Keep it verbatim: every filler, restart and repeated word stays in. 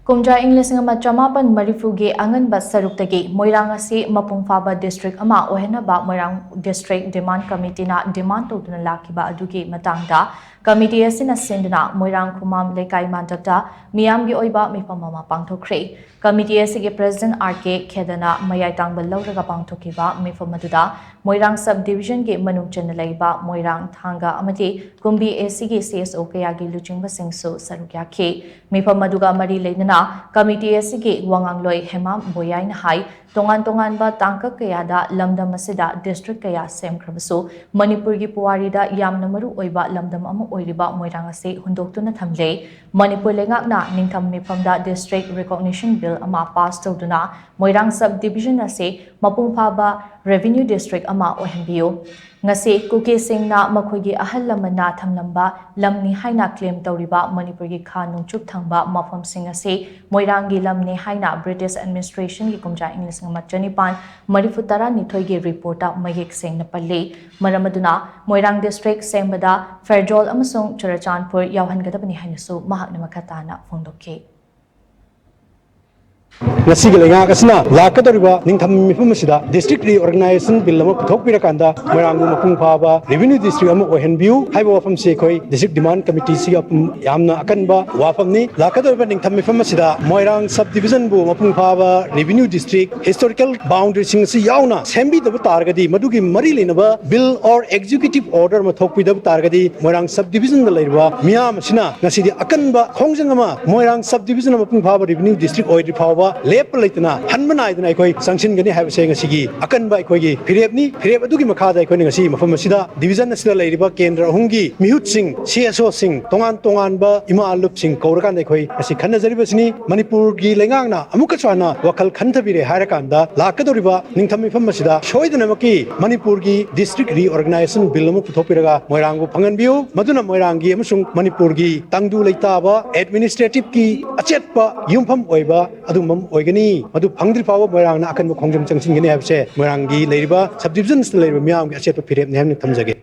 ꯀꯨꯝꯖꯥ ꯏꯪ ꯂꯤꯁꯤꯡ ꯑꯃ ꯆꯃꯥꯄꯟ ꯃꯔꯤꯐꯨꯒꯤ ꯑꯉꯟꯕ ꯁꯔꯨꯛꯇꯒꯤ ꯃꯣꯏꯔꯥꯡ ꯑꯁꯤ ꯃꯄꯨꯡ ꯐꯥꯕ ꯗꯤꯁꯇ꯭ꯔꯤꯛ ꯑꯃ ꯑꯣꯏꯍꯟꯅꯕ ꯃꯣꯏꯔꯥꯡ ꯗꯤꯁꯇ꯭ꯔꯤꯛ ꯗꯤꯃꯥꯟ ꯀꯃꯤꯇꯤꯅ ꯗꯤꯃꯥꯟ ꯇꯧꯗꯨꯅ ꯂꯥꯛꯈꯤꯕ ꯑꯗꯨꯒꯤ ꯃꯇꯥꯡꯗ ꯀꯃꯤꯇꯤ ꯑꯁꯤꯅ ꯁꯤꯟꯗꯨꯅ ꯃꯣꯏꯔꯥꯡ ꯈꯨꯃꯥꯝ ꯂꯩꯀꯥꯏ ꯃꯥꯟꯗꯞꯇ ꯃꯤꯌꯥꯝꯒꯤ ꯑꯣꯏꯕ ꯃꯤꯐꯝ ꯑꯃ ꯄꯥꯡꯊꯣꯛꯈ꯭ꯔꯦ꯫ ꯀꯃꯤꯇꯤ ꯑꯁꯤꯒꯤ ꯄ꯭ꯔꯦꯁꯤꯗꯦꯟꯠ ꯑꯥꯔ ꯀꯦ ꯈꯦꯗꯅ ꯃꯌꯥꯏ ꯇꯥꯡꯕ ꯂꯧꯔꯒ ꯄꯥꯡꯊꯣꯛꯈꯤꯕ ꯃꯤꯐꯝ ꯑꯗꯨꯗ ꯃꯣꯏꯔꯥꯡ ꯁꯕ ꯗꯤꯕꯤꯖꯟꯒꯤ ꯃꯅꯨꯡ ꯆꯟꯅ ꯂꯩꯕ ꯃꯣꯏꯔꯥꯡ, ꯊꯥꯡꯒ ꯑꯃꯗꯤ ꯀꯨꯝꯕꯤ ꯑꯦ ꯁꯤꯒꯤ ꯁꯤ ꯑꯦꯁ ꯑꯣ ꯀꯌꯥꯒꯤ ꯂꯨꯆꯤꯡꯕꯁꯤꯡꯁꯨ ꯁꯔꯨꯛ ꯌꯥꯈꯤ꯫ ꯃꯤꯐꯝ ꯑꯗꯨꯒ ꯃꯔꯤ ꯂꯩꯅꯅ ꯀꯃꯤꯇꯤ ꯑꯁꯤꯒꯤ ꯋꯥꯉꯥꯡꯂꯣꯏ ꯍꯦꯃꯥꯝ ꯕꯣꯌꯥꯏꯅ ꯍꯥꯏ, ꯇꯣꯉꯥꯟ ꯇꯣꯉꯥꯟꯕ ꯇꯥꯡꯀꯛ ꯀꯌꯥꯗ ꯂꯝꯗꯝ ꯑꯁꯤꯗ ꯗꯤꯁꯇ꯭ꯔꯤꯛ ꯀꯌꯥ ꯁꯦꯝꯈ꯭ꯔꯕꯁꯨ ꯃꯅꯤꯄꯨꯔꯒꯤ ꯄꯨꯋꯥꯔꯤꯗ ꯌꯥꯝꯅ ꯃꯔꯨ ꯑꯣꯏꯕ ꯂꯝꯗꯝ ꯑꯃ ꯑꯣꯏꯔꯤꯕ ꯃꯣꯏꯔꯥꯡ ꯑꯁꯤ ꯍꯨꯟꯗꯣꯛꯇꯨꯅ ꯊꯝꯂꯦ꯫ ꯃꯅꯤꯄꯨꯔ ꯂꯩꯉꯥꯛꯅ ꯅꯤꯡꯊꯝ ꯃꯤꯐꯝꯗ ꯗꯤꯁꯇ꯭ꯔꯤꯛ ꯔꯤꯀꯣꯒꯅꯤꯁꯟ ꯕꯤꯜ ꯑꯃ ꯄꯥꯁ ꯇꯧꯗꯨꯅ ꯃꯣꯏꯔꯥꯡ ꯁꯕ ꯗꯤꯕꯤꯖꯟ ꯑꯁꯤ ꯃꯄꯨꯡ ꯐꯥꯕ ꯔꯦꯚꯤꯅ꯭ꯌꯨ ꯗꯤꯁꯇ꯭ꯔꯤꯛ ꯑꯃ ꯑꯣꯏꯍꯟꯕꯤꯌꯨ꯫ ꯉꯁꯤ ꯀꯨꯀꯤꯁꯤꯡꯅ ꯃꯈꯣꯏꯒꯤ ꯑꯍꯜ ꯂꯃꯟꯅ ꯊꯝꯂꯝꯕ ꯂꯝꯅꯤ ꯍꯥꯏꯅ ꯀ꯭ꯂꯦꯝ ꯇꯧꯔꯤꯕ ꯃꯅꯤꯄꯨꯔꯒꯤ ꯈꯥ ꯅꯣꯡꯆꯨꯞ ꯊꯪꯕ ꯃꯐꯝꯁꯤꯡ ꯑꯁꯤ ꯃꯣꯏꯔꯥꯡꯒꯤ ꯂꯝꯅꯤ ꯍꯥꯏꯅ ꯕ꯭ꯔꯤꯇꯤꯁ ꯑꯦꯗꯃꯤꯅꯤꯁꯇ꯭ꯔꯦꯁꯟꯒꯤ ꯀꯨꯝꯖꯥ ꯏꯪ ꯂꯤꯁꯤꯡ ꯑꯃ ꯆꯅꯤꯄꯥꯟ ꯃꯔꯤꯐꯨ ꯇꯔꯥꯅꯤꯊꯣꯏꯒꯤ ꯔꯤꯄꯣꯔꯠꯇ ꯃꯌꯦꯛ ꯁꯦꯡꯅ ꯄꯜꯂꯤ꯫ ꯃꯔꯝ ꯑꯗꯨꯅ ꯃꯣꯏꯔꯥꯡ ꯗꯤꯁꯇ꯭ꯔꯤꯛ ꯁꯦꯝꯕꯗ ꯐꯦꯔꯖꯣꯜ ꯑꯃꯁꯨꯡ ꯆꯨꯔꯆꯥꯟꯄꯨꯔ ꯌꯥꯎꯍꯟꯒꯗꯕꯅꯤ ꯍꯥꯏꯅꯁꯨ ꯃꯍꯥꯛꯅ ꯃꯈꯥ ꯇꯥꯅ ꯐꯣꯡꯗꯣꯛꯈꯤ꯫ ꯉꯁꯤꯒꯤ ꯂꯩꯉꯥꯛ ꯑꯁꯤꯅ ꯂꯥꯛꯀꯗꯧꯔꯤꯕ ꯅꯤꯡꯊꯝ ꯃꯤꯐꯝ ꯑꯁꯤꯗ ꯗꯤꯁꯇ꯭ꯔꯤꯛ ꯔꯤꯑꯣꯔꯒꯅꯥꯏꯖꯦꯁꯟ ꯕꯤꯜ ꯑꯃ ꯄꯨꯊꯣꯛꯄꯤꯔꯀꯥꯟꯗ ꯃꯣꯏꯔꯥꯡꯕꯨ ꯃꯄꯨꯡ ꯐꯥꯕ ꯔꯦꯚꯤꯅ꯭ꯌꯨ ꯗꯤꯁꯇ꯭ꯔꯤꯛ ꯑꯃ ꯑꯣꯏꯍꯟꯕꯤꯌꯨ ꯍꯥꯏꯕ ꯋꯥꯐꯝꯁꯤ ꯑꯩꯈꯣꯏ ꯗꯤꯁꯇ꯭ꯔꯤꯛ ꯗꯤꯃꯥꯟ ꯀꯃꯤꯇꯤꯁꯤꯒꯤ ꯌꯥꯝꯅ ꯑꯀꯟꯕ ꯋꯥꯐꯝꯅꯤ꯫ ꯂꯥꯛꯀꯗꯧꯔꯤꯕ ꯅꯤꯡꯊꯝ ꯃꯤꯐꯝ ꯑꯁꯤꯗ ꯃꯣꯏꯔꯥꯡ ꯁꯕ ꯗꯤꯕꯤꯖꯟꯕꯨ ꯃꯄꯨꯡ ꯐꯥꯕ ꯔꯦꯚꯤꯅ꯭ꯌꯨ ꯗꯤꯁꯇ꯭ꯔꯤꯛ, ꯍꯤꯁꯇꯣꯔꯤꯀꯦꯜ ꯕꯥꯎꯟꯗꯔꯤꯁꯤꯡ ꯑꯁꯤ ꯌꯥꯎꯅ ꯁꯦꯝꯕꯤꯗꯕ ꯇꯥꯔꯒꯗꯤ, ꯃꯗꯨꯒꯤ ꯃꯔꯤ ꯂꯩꯅꯕ ꯕꯤꯜ ꯑꯣꯔ ꯑꯦꯛꯖꯤꯀ꯭ꯌꯨꯇꯤꯚ ꯑꯣꯔꯗꯔ ꯑꯃ ꯊꯣꯛꯄꯤꯗꯕ ꯇꯥꯔꯒꯗꯤ, ꯃꯣꯏꯔꯥꯡ ꯁꯕ ꯗꯤꯕꯤꯖꯟꯗ ꯂꯩꯔꯤꯕ ꯃꯤꯌꯥꯝ ꯑꯁꯤꯅ ꯉꯁꯤꯗꯤ ꯑꯀꯟꯕ ꯈꯣꯡꯖꯪ ꯑꯃ, ꯃꯣꯏꯔꯥꯡ ꯁꯕ ꯗꯤꯕꯤꯖꯟ ꯑꯃ ꯃꯄꯨꯡ ꯐꯥꯕ ꯔꯦꯚꯤꯅ꯭ꯌꯨ ꯗꯤꯁꯇ꯭ꯔꯤꯛ ꯑꯣꯏꯗ꯭ꯔꯤ ꯐꯥꯎꯕ ꯂꯦꯞꯄ ꯂꯩꯇꯅ ꯍꯟꯕ ꯅꯥꯏꯗꯅ ꯑꯩꯈꯣꯏ ꯆꯪꯁꯤꯟꯒꯅꯤ ꯍꯥꯏꯕꯁꯦ ꯉꯁꯤꯒꯤ ꯑꯀꯟꯕ ꯑꯩꯈꯣꯏꯒꯤ ꯐꯤꯔꯦꯞꯅꯤ꯫ ꯐꯤꯔꯦꯞ ꯑꯗꯨꯒꯤ ꯃꯈꯥꯗ ꯑꯩꯈꯣꯏꯅ ꯉꯁꯤ ꯃꯐꯝ ꯑꯁꯤꯗ ꯗꯤꯕꯤꯖꯟ ꯑꯁꯤꯗ ꯂꯩꯔꯤꯕ ꯀꯦꯟꯗ꯭ꯔ ꯑꯍꯨꯝꯒꯤ ꯃꯤꯍꯨꯠꯁꯤꯡ, ꯁꯤ ꯑꯦꯁ ꯑꯣꯁꯤꯡ, ꯇꯣꯉꯥꯟ ꯇꯣꯉꯥꯟꯕ ꯏꯃꯥ ꯂꯨꯞꯁꯤꯡ ꯀꯧꯔꯀꯥꯟꯗ ꯑꯩꯈꯣꯏ ꯉꯁꯤ ꯈꯟꯅꯖꯔꯤꯕꯁꯤꯅꯤ꯫ ꯃꯅꯤꯄꯨꯔꯒꯤ ꯂꯩꯉꯥꯛꯅ ꯑꯃꯨꯛꯀꯁꯨ ꯍꯟꯅ ꯋꯥꯈꯜ ꯈꯟꯊꯕꯤꯔꯦ ꯍꯥꯏꯔꯀꯥꯟꯗ, ꯂꯥꯛꯀꯗꯧꯔꯤꯕ ꯅꯤꯡꯊꯝ ꯃꯤꯐꯝ ꯑꯁꯤꯗ ꯁꯣꯏꯗꯅꯃꯛꯀꯤ ꯃꯅꯤꯄꯨꯔꯒꯤ ꯗꯤꯁꯇ꯭ꯔꯤꯛ ꯔꯤꯑꯣꯔꯒꯅꯥꯏꯖꯦꯁꯟ ꯕꯤꯜ ꯑꯃ ꯄꯨꯊꯣꯛꯄꯤꯔꯒ ꯃꯣꯏꯔꯥꯡꯕꯨ ꯐꯪꯍꯟꯕꯤꯌꯨ꯫ ꯃꯗꯨꯅ ꯃꯣꯏꯔꯥꯡꯒꯤ ꯑꯃꯁꯨꯡ ꯃꯅꯤꯄꯨꯔꯒꯤ ꯇꯪꯗꯨ ꯂꯩꯇꯥꯕ ꯑꯦꯗꯃꯤꯅꯤꯁꯇ꯭ꯔꯦꯇꯤꯚꯀꯤ ꯑꯆꯦꯠꯄ ꯌꯨꯝꯐꯝ ꯑꯣꯏꯕ ꯑꯗꯨꯒꯨꯝꯕ ꯑꯃ ꯑꯣꯏꯒꯅꯤ꯫ ꯃꯗꯨ ꯐꯪꯗ꯭ꯔꯤ ꯐꯥꯎꯕ ꯃꯣꯏꯔꯥꯡꯅ ꯑꯀꯟꯕ ꯈꯣꯡꯖꯪ ꯆꯪꯁꯤꯟꯒꯅꯤ ꯍꯥꯏꯕꯁꯦ ꯃꯣꯏꯔꯥꯡꯒꯤ ꯂꯩꯔꯤꯕ ꯁꯕ ꯗꯤꯕꯤꯖꯟꯁꯇ ꯂꯩꯔꯤꯕ ꯃꯤꯌꯥꯝꯒꯤ ꯑꯆꯦꯠꯄ ꯐꯤꯔꯦꯞꯅꯤ ꯍꯥꯏꯅ ꯊꯝꯖꯒꯦ꯫